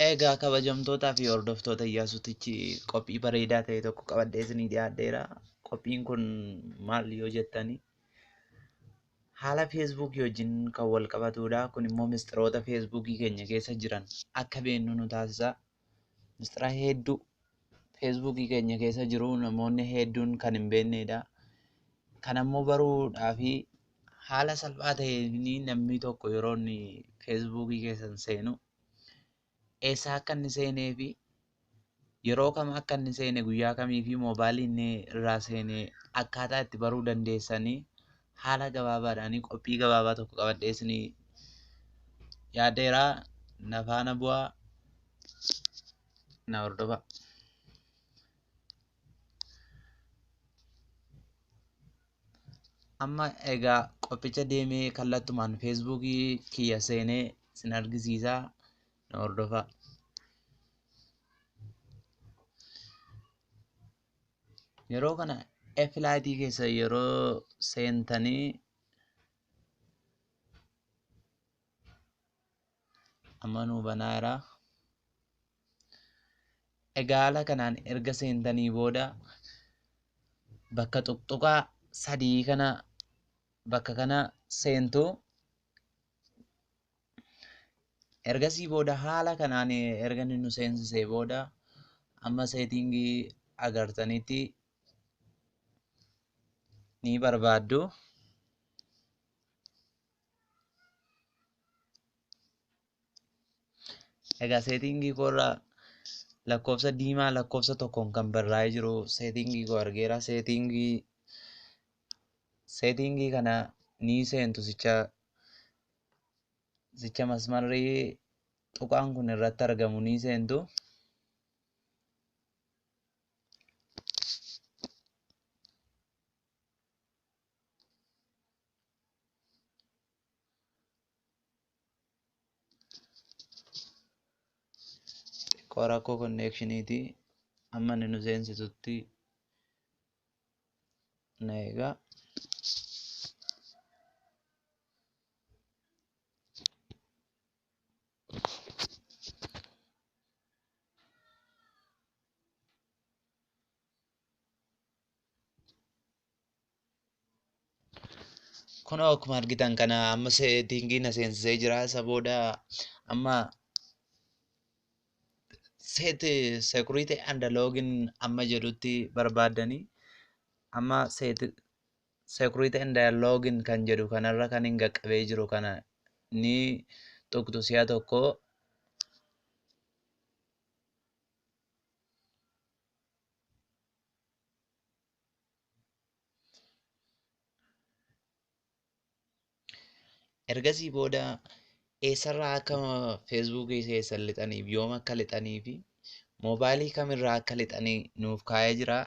Egaa kabajamtootaa fi hordoftoota Iyyaasuutichi qophii bareedaa ta'e tokko qabadhee isinii dhiyaadheera. Qophiin kun maal yoo jettani, haala feesbuukii wajjin kan wal qabatudha. Kun immoo mistiroota feesbuukii keenya keessa jiran akka beeknu nu taasisa. Mistira hedduu feesbuukii keenya keessa jiru namoonni hedduun kan hin beeknedha. Kan ammoo baruudhaa fi haala salphaa ta'een namni tokko yeroo inni feesbuukii keessan seenu eessa akka inni seenee fi yeroo kam akka inni seene, guyyaa kamii fi moobaayilii inni irraa seene akkaataa itti baruu dandeessanii haala gabaabaadhaan qophii gabaabaa tokko qabadhee isinii yaadeera. Na faana bu'aa, na hordofaa. Amma egaa qophicha deemee kallattumaan feesbuukii kiyya seenee isin argisiisaa, na hordofaa. Yeroo kana F-laayitii keessa yeroo seentanii amma nuu banaa jira. Egaa haala kanaan erga seentanii booda bakka tuqtuqaa sadii kana bakka kana seentu. Ergasii booda haala kanaan erga inni nu seensisee booda amma seetingii agartanitti ni barbaaddu. Egaa seetingii koorraa lakkoofsa diimaa lakkoofsa tokkoon kan barraa'ee jiru seetingii koo argeera. Seetingii kana ni seentu sicha masmarri tuqaan kun irratti argamu ni seentu. Xiqqoo rakkoo konneekshiniiti. Amma inni nu seensisutti na eegaa. Kunoo akkuma argitan kana amma seetingii na seensisee jira. Isa booda amma set security and login amma jedhutti barbaaddanii amma set security and login kan jedhu kanarra kan hin qaqqabee jiru kana ni tuqxu si'a tokko. Ergasii booda eessarraa akka feesbuukii keessan lixaniif, yoom akka lixanii fi moobaayilii kamirraa akka lixanii nuuf kaa'ee jira.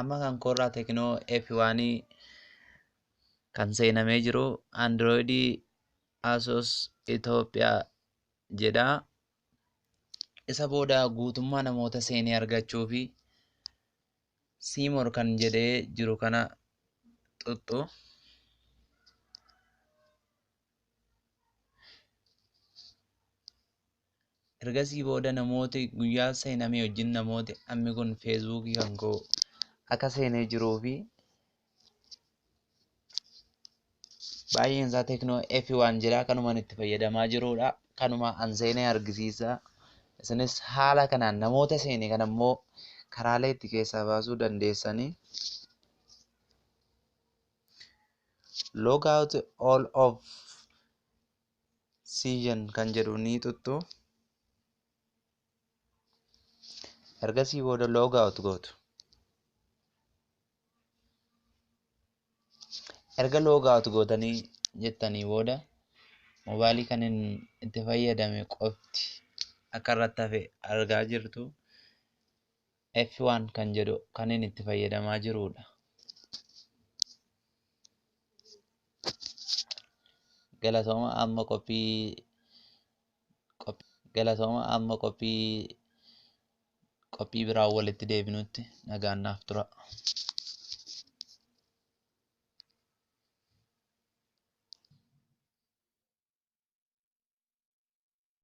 Amma kan koorraa Teknoo F1 kan seenamee jiru Androidii Asus Itoophiyaa jedha. Isa booda guutummaa namoota seenee argachuu fi Siimor kan jedhee jiru kana xuxxu. Ergasii booda namooti guyyaa seenamee wajjin namooti ammi kun feesbuukii kan koo akka seenee jiruu fi baay'een isaa Teknoo F1 jedha. Kanumaan itti fayyadamaa jirudha. Kanuma an seenee argisiisa. Isinis haala kanaan namoota seene kana immoo karaalee itti keessaa baasuu dandeessanii. Log out all of season kan jedhu ni xuxxu. Ergasii booda log out gootu. Erga log out gootanii jettanii booda moobaayilii kan inni itti fayyadame qofti akka irratti hafe argaa jirtu. F1 kan jedhu kan inni itti fayyadamaa jirudha. Galatooma amma qophii biraa walitti deebinutti nagaan naaf tura.